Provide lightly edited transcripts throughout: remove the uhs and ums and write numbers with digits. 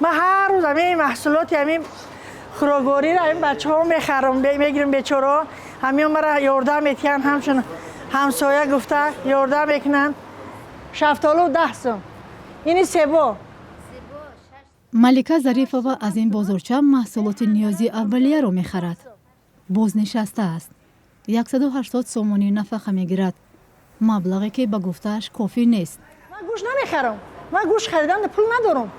Ман ҳар рӯз ҳамин маҳсулоти, ҳамин хӯроквориро ҳамин бачаҳо мехарам, мегирам. Бечораҳо ҳамин мара ёрдам метиҳанд, ҳамчун ҳамсоя гуфта ёрдам мекунанд. Шафтолу 10 сум, ини себо. Малика Зарифова аз ин бозорча маҳсулоти ниёзи аввалияро мехарад. Бознишаста аст, 180 сомонӣ нафақа мегирад, маблағе ки, ба гуфтааш, кофӣ нест. Ман гӯшт намехарам, ман гӯшт харидан пул надорам,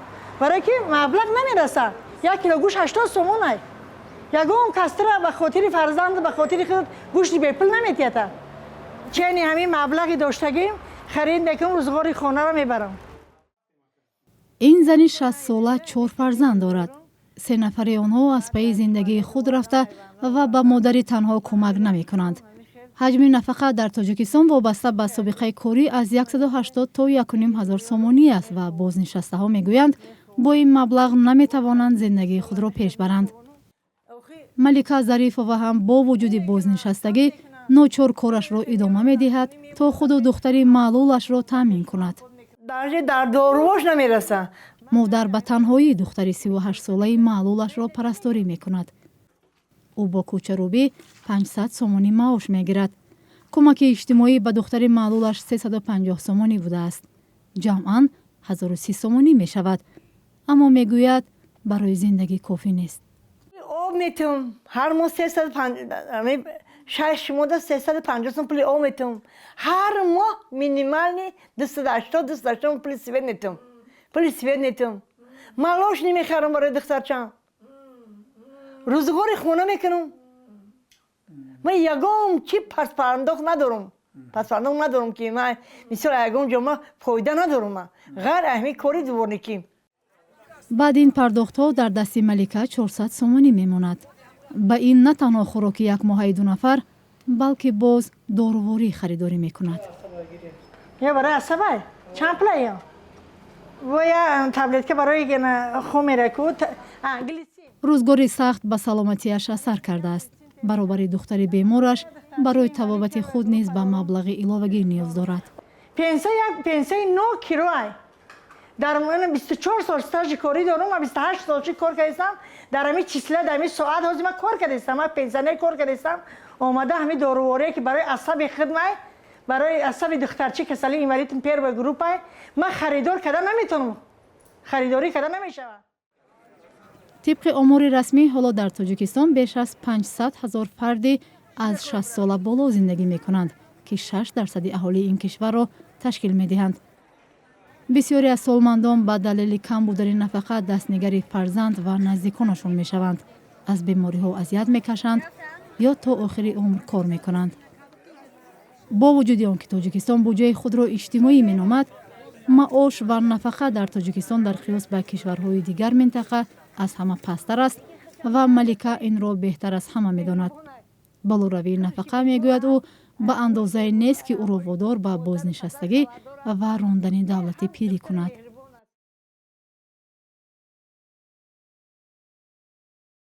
барое ки маблағ намерасад. 1 кило гӯшт 80 сомонай. Ягон кастра ба хотири фарзанд, ба хотири худ гӯшти бепул наметиҳата. Чени ҳамин маблағи доштагим харид мекунам, рӯзғори хонаро мебарам. Ин зани 60-сола чор фарзанд дорад. Се нафари онҳо аз пайи зиндагии худ рафта ва ба модари танҳо кӯмак намекунанд. Ҳаҷми нафақа дар Тоҷикистон вобаста ба собиқаи корӣ аз 180 то 1 ҳазор сомонӣ аст ва бознишастаҳо мегӯянд, бо ин маблағ наметавонанд зиндагии худро пеш баранд. Малика Зарифова ҳам бо вуҷуди бознишастагӣ ночор корашро идома медиҳад, то худу духтари маълулашро таъмин кунад. Даже дар доруош намераса. Модар ба танҳоӣ духтари 38-солаи маълулашро парасторӣ мекунад. Ӯ бо кӯчарӯбӣ 500 сомонӣ маош мегирад. Кӯмаки иҷтимоӣ ба духтари маълулаш 350 сомонӣ будааст. Ҷамъан 1030 сомонӣ мешавад, аммо, мегӯяд, барои зиндагӣ кофӣ нест. Об метум ҳар моҳ шаш моҳда 350 сом пули об метум. Ҳар моҳ минимальный 280, 280 пули свет метум, пули свет метум. Малош намехарам барои духтарчам, рӯзгори хона мекунам. Ман ягон чи паспардохт надорам, паспардохт надорам, ки ман мисол ягон ҷо ма фоида надорам, ман ғайр аз ҳамин кори дворникӣ. Баъд ин пардохтҳо дар дасти Малика 400 сомонӣ мемонад. Ба ин на танҳо хӯроки якмоҳаи ду нафар, балки боз доруворӣ харидорӣ мекунад. Я барои асабай чанд пула ё во я таблетка барои хомераку. Рӯзгори сахт ба саломатиаш асар кардааст. Баробари духтари бемораш барои табобати худ низ ба маблағи иловагӣ ниёз дорад. Пенсия, як пенсияи но кироай. Дар 24 сол стажи корӣ дорам, ман 28 сол чи кор кардастам. Дар ҳамин числа, дар ҳамин соат ҳозир ман кор кардастам, ман пенсионер кор кардастам. Омада ҳамин доруворие, ки барои асаби худмай, барои асаби духтарчи, касали инвалид первой группай, ман харидор карда наметавонам, харидорӣ карда намешавад. Тибқи омори расмӣ, ҳоло дар Тоҷикистон беш аз 500 ҳазор фарди аз 60 сола боло зиндагӣ мекунанд, ки 6 дарсади аҳолии ин кишварро ташкил медиҳанд. Бисёре аз солмандон ба далели кам будани нафақа дастнигари фарзанд ва наздиконашон мешаванд, аз бемориҳо азият мекашанд ё то охири умр кор мекунанд. Бо вуҷуди он ки Тоҷикистон буҷаи худро иҷтимоӣ меномад, маош ва нафақа дар Тоҷикистон дар қиёс ба кишварҳои дигар минтақа аз ҳама пасттар аст ва Малика инро беҳтар аз ҳама медонад. Болоравии нафақа, мегӯяд ӯ, ба андозае нест, ки ӯро водор ба бознишастагӣ ва рондани давлати пирӣ кунад.